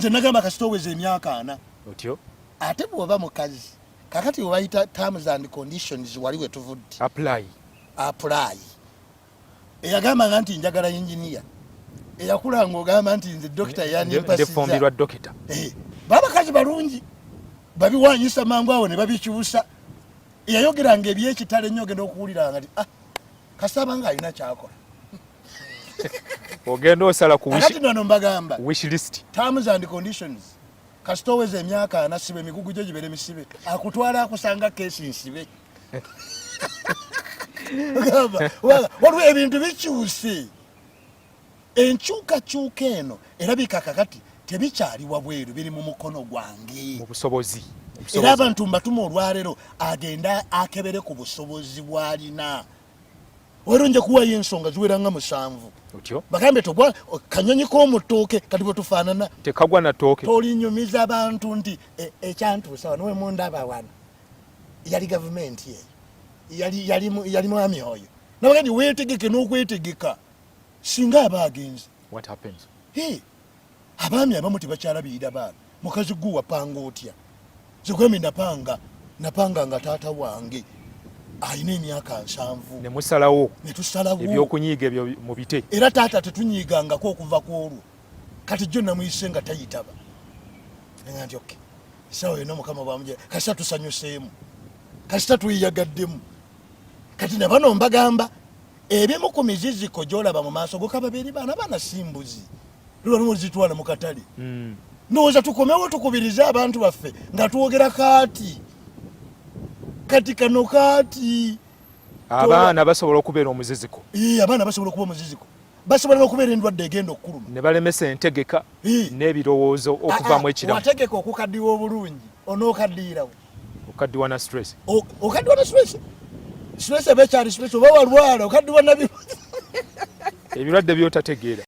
Nze nagamba kasita oweza emyaka 40. Otyo. Ate bw'oba mukazi, kakati webayita terms and conditions, wali we tuvudde. Apply. Apply. Eyagambanga nti njagala engineer, eyakula ng'ogamba nti nze dokita yanimpasiza. Ndefumbirwa dokita. Eh, babakazi balungi babiwanyisa mangu awo ne babikyusa. Eyayogeranga ebyekitalo ennyo, ogenda okuwuliranga nti, "Ah, kasaba nga alina kyakola." Ogenda osala ku Kakati nano mbagamba, wish list. Terms and conditions, kasita oweza emyaka 40, siba emigugu gyo gibeere misibe, akutwala akusanga case nsibe. Ogamba, waliwo ebintu bikyuse, enkyukakyuka eno erabika kakati tebikyali wabweru, biri mu mukono gwange. Mu busobozi. Era abantu mbatuma olwaleero agenda akebere ku busobozi bw'alina. Wero nja kuwayo ensonga ziwera nga 7. Otyo. Bagambe togwa kanyonyi k'omutooke, kati bwe tufaanana. Tekagwa na ttooke. Tolinyumiza abantu nti ekyantuusa wano wemundaba wano yali gavumenti eyo, yali mwami oyo. Nabaga nti weetegeke n'okwetegeka singa aba agenze. What happens? Hey, abaami abamu tebakyalabirira baana. Mukazi gwe wapanga otya? Zigwembe napanga, napanga nga taata wange alina emyaka 70. Ne musalawo. Ne tusalawo. Ebyokunyiiga ebyo mubite. Era taata tetunyiigangako okuva ku olwo. Kati jjo namuyise nga tayitaba, nga nti okay, essaawa yonna Mukama bwamuja, kasita tusanyuseemu, kasita tweyagaddemu. Kati nabano mbagamba, ebimu ku miziziko gyolaba mu maaso go kababeeri baana, baana si mbuzi lulwamu zitwala mu katale. Ndowooza tukomewo tukubirize abantu baffe nga twogera kaati kati kano kaati. Abaana basobola okubeera omuziziko. Ee, abaana basobola okuba omuziziko, basobola n'okubeera endwadde egenda okukuluma. Ne balemesa entegeka n'ebirowoozo okuvaamu ekiramu. Wategeka okukaddiwa obulungi, onookaddiirawo. Okaddiwa na stress. Okaddiwa na stress, stress eba ekyali stress, oba walwala okaddiwa nabi. Ebirwadde byotategeera.